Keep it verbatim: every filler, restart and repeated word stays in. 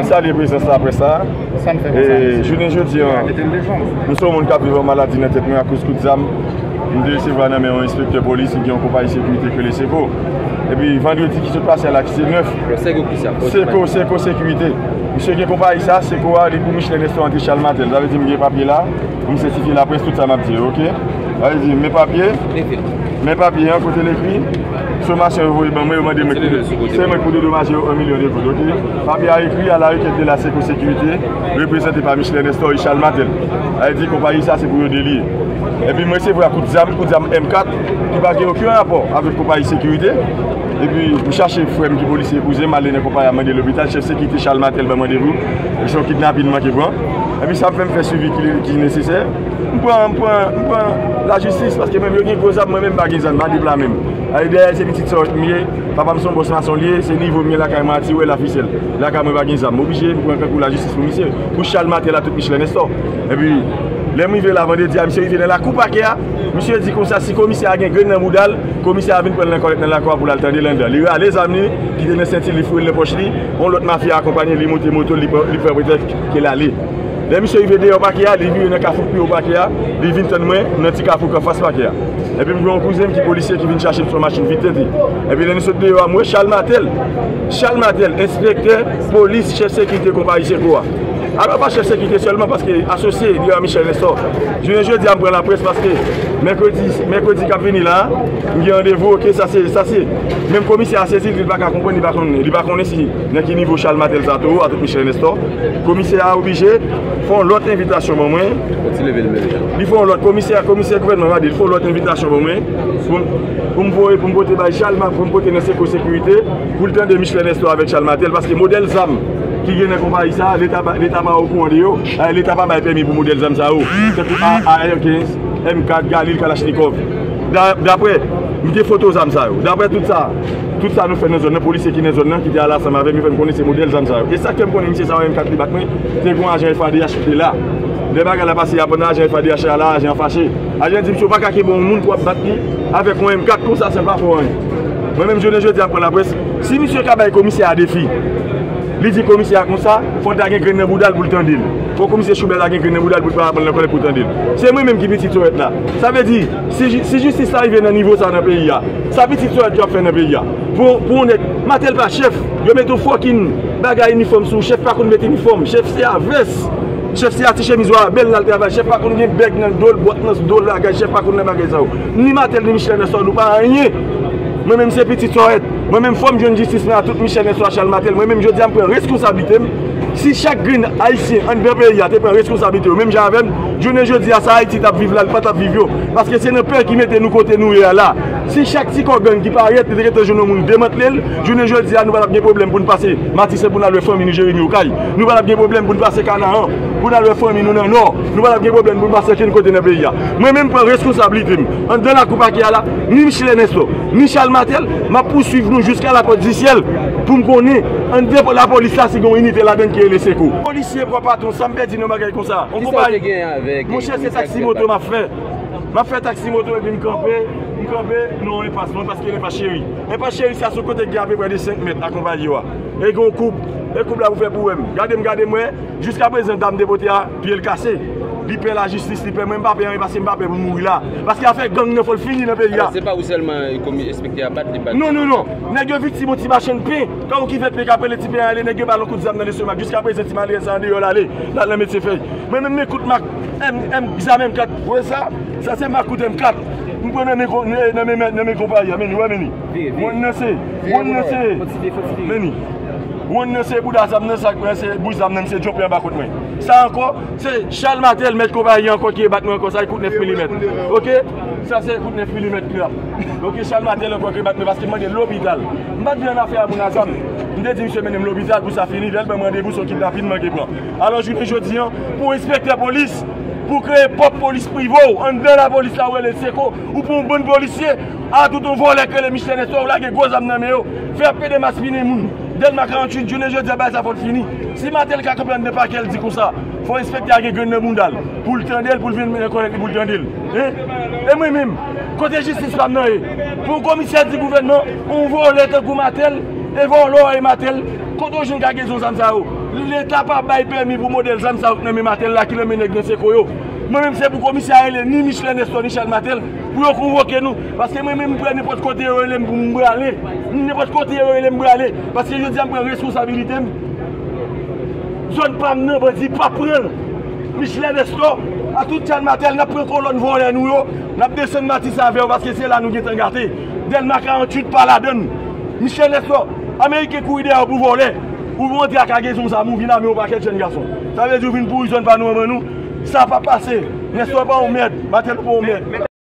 Salye prezans laprès la. Sa n fè konsa, mesye? Jounen jodi a, nou se yon moun k ap viv yon maladi nan tèt mwen akoz kout zam m te resevwa nan men yon enspektè polis ki gen yon konpayi sekirite k rele Seko. Epi vandredi ki sot pase a la, ki se nèf, Seko ki sa? Seko, Seko Sekirite. Misye gen konpayi sa, Seko a, li pou Michelet Nestor antre Chalmatèl. Sa vle di m gen papye la pou m sètifye laprès tout sa m ap di yo, oke? Sa vle di, men papye, men papye an, kote l ekri, somasyon yo voye ban mwen, yo mande mwen, se mwen k pou dedomaje yo yon milyon de goud, oke? Papye a ekri, à la requête de la Seko Sekirite, reprezante pa Michelet Nestor e Chalmatèl. Sa vle di, konpayi sa, se pou yo de li ye. Epi mwen resevwa kout zam, kout zam M kat, ki pa gen okenn rapò avèk konpayi sekirite. Epi m chache frè m ki polisye, kouzen m, m ale nan konpayi a, mande lopital, chèf sekirite Chalmatèl ban m randevou. Se yon kidnapin m manke pran. Epi sa fè m fè swivi ki, ki nesesè. M pran, m pran, m pran lajistis, paske menm yo gen gwo zam, mwen menm m pa gen zam, m pa de pla menm. Ale dèyè se pitit sòt m ye, papa m se yon bòs mason li ye, se nivo m ye lakay mwen a, ti wè la fisèl. Lakay mwen pa gen zam, m oblije m pran kankou lajistis pou misye, pou Chalmatèl a tout Michelet Nestor. Epi lè m rive la vandredi a, misye rive nan lakou pakè a, misye di konsa si komisè a gen grenn nan bouda l, komisè a vin pran l nan kòlèt nan lakou a pou l al tande l anndan. Li rale zam li ki te nan senti l, li foure l nan pòch li, yon lòt mafya akonpanye l, li monte moto l, li pran, li pran pretèks ke l ale. Lè misye rive deyò pakè a, li vire nan kafou k pi wo pakè a, li vin tann mwen nan ti kafou k anfas pakè a. Epi m gen yon kouzen m ki polisye ki vin chache m sou yon machin vit tete. Epi lè nou sot deyò a, m wè Chalmatèl. Chalmatèl, enspektè polis, chèf sekirite konpayi Seko a. Alò pa chèf sekirite sèlman, paske asosye li a Michelet Nestor. Jounen jodi a m pran laprès paske mèkredi, mèkredi k ap vini la, m gen randevou, oke, sa se, sa se. Menm komisè a sezi, li pa ka konprann, li pa konnen, li pa konnen si nan ki nivo Chalmatèl sa tou, a tout Michelet Nestor. Komisè a oblije fè yon lòt envitasyon ban mwen. Fò ti leve l menm jan. Li fè yon lòt, komisè, komisè gouvènman, gade, li fè yon lòt envitasyon ban mwen pou m, pou m voye, pou m pote bay Chalma, pou m pote nan Seko Sekirite, pou l tande Michelet Nestor avèk Chalmatèl, paske modèl zam ki gen nan konpayi sa, Leta pa, Leta pa okouran de yo. Eh, Leta pa bay pèmi pou modèl zam sa yo. Tankou A R kenz, M kat, Galil, Kalachnikov. Da-, daprè, m gen foto zam sa yo. Daprè tout sa, tout sa nou fè nan zòn nan, polisye ki nan zòn nan, ki te al ansanm avè m, yo fè m konnen se modèl zam sa yo. E sa k fè m konnen misye sa yo, M kat li bat mwen, te gen yon ajan F A D H ki te la. Lè bagay la pase, y ap nan ajan F A D H la, la, ajan an fache. Ajan di misye, ou pa ka kenbe yon moun pou w ap bat li avèk yon M kat konsa san l pa fè w anyen. Mwen menm, jounen jodi a, m pran laprès. Si misye ka bay komisè a defi, li di komisè a konsa, fò l ta gen grenn nan bouda l pou l tande l. Fò komisè Choubèl la gen grenn nan bouda l pou l pa pran l nan kòlèt pou tande l. Se mwen menm ki pitit Sòrèt la. Sa vle di, si, si jistis la rive nan nivo sa nan peyi a, sa pitit Sòrèt yo ap fè nan peyi a? Pou, pou yon nèg, Matèl pa chèf, yo mete yon fòkin bagay inifòm sou ou, chèf pa konn mete inifòm, chèf se a vès, chèf se a ti chemiz w a bèl l al travay, chèf pa konn gen bèg nan do l, bwat nan do l, bagay, chèf pa konn nan bagay sa yo. Ni Matèl, ni Michelet Nestor, nou pa anyen. Mwen menm se pitit Sòrèt. Mwen menm fò m jwenn jistis mwen a tout Michelet Nestor, Chalmatèl. Mwen menm jodi a m pran reskonsablite m. Si chak grenn ayisyen anndan peyi a te pran reskonsablite yo menm jan avè m, jounen jodi a sa Ayiti t ap viv la, li pa t ap viv yo. Paske se nan pè ki mete nou kote nou ye a la. Si chak ti kò gang ki parèt li te gentan jwenn yon moun demantle l, jounen jodi a nou pa t ap gen pwoblèm pou n pase Matisan pou n al wè fanmi nou Jeremi Okay. Nou pa t ap gen pwoblèm pou n pase Kanaran pou n al wè fanmi nou nan Nò. Nou pa t ap gen pwoblèm pou n pase okenn kote nan peyi a. Mwen menm pran reskonsablite m. Anndan lakou pakè a la, ni Michelet Nestor, ni Chalmatèl, m ap pouswiv nou jiska lapòt di syèl pou m konnen anndan lapolis la si gen yon inite ladan l ki rele Seko. Polisye pran patwon, sa m pèdi nan bagay konsa? On konpayi. Monchè, se taksi moto m ap fè. M ap fè taksi moto epi m kanpe, m kanpe nan yon enpas, yon enpas ki rele Enpas Cheri. Enpas Cheri sa se yon kote ki gen apeprè de senk mèt a konpayi yo a. E gen yon koub. E koub la pou fè pou wè m. Gade m, gade m wè. Jiska prezan dam depote a, pye l kase. Li pè lajistis, li pè mwen, m pa pè anyen paske m pa pè pou mouri la. Paske afè gang nan fò l fini nan peyi a. Alò, se pa ou sèlman, eh, komi enspektè a bat, li bat. Non, non, non. Nèg yo viktim yon ti machann pen. Kòm ki fè pen k ap rele ti pen an rele, nèg yo ba l yon kout zam nan lestomak. Jiska prezan ti malerèz sa andeyò l ale. L al nan medsen fèy. Mwen menm men kout mak M, M, zam M kat. Ou wè sa? Sa se mak kout M kat. M pran nan men, nan men, nan men konpayi a. Men li, wè men li. Wonn nan se, wonn nan se. Men li. Wonn nan se bouda zam nan, sa k pran se bout zam nan, se djonpè anba kont mwen. Sa ankò, se Chalmatèl, mèt konpayi ankò ki rebat mwen ankò, sa e kout nèf milimèt. Oke? Sa se kout nèf milimèt ki la. Oke, Chalmatèl ankò ki rebat mwen paske m mande lopital. M pa t vle ann afè a moun a zam. M te di misye mennen m lopital pou sa fini, lè l ban m randevou, se yon kidnapin m manke pran. Alò, jounen jodi a, pou enspektè polis, pou kreye pwòp polis prive w, anndan lapolis la, ou rele Seko, ou pou yon bann polisye, a tout yon vòlè k rele Michelet Nestor, ou lage gwo zam nan men yo, fè pede maspinen moun. Dèlma karanntuit, jounen jodi a, bagay sa fò l fini. Si Matèl ka kanpe anndan pakè, l di konsa, fò enspektè a gen grenn nan bounda l, pou l tande l, pou l vin nan kòlèt li, pou l tande l. Hein? E mwen menm, kote jistis pa m nan ye? Pou yon komisè di gouvènman, yon vòlè tankou Matèl, e vòlè w ye Matèl, kote w jwenn kagezon zam sa yo? Leta pa bay pèmi pou modèl zam sa yo k nan men Matèl la, ki nan men nèg nan Seko yo. Mwen menm, se pou komisè a rele ni Michelet Nestor ni Charles Matèl pou yo konvoke nou. Paske mwen menm, m prè nenpòt kote yo rele m pou m prale. Nenpòt kote yo rele m prale. Paske jodi a m pran responsabilite m. Zòn pa m nan, bandi p ap pran l. Michelet Nestor, a tout Charles Matèl, n ap pran kolòn vòlè nou yo, n ap desann Matis avè yo, paske se la nou gentan gate. Dèlma karanntuit pa ladann. Michelet Nestor, Ameriken kouri dèyè w pou vòlè. Ou montre ak kagezon zam, ou vin ame yon pakèt jèn gason. Sa vle di ou vin pouri zòn pa nou anba nou. Sa p ap pase. Nestor pa yon mèd. Matèl pa yon mèd.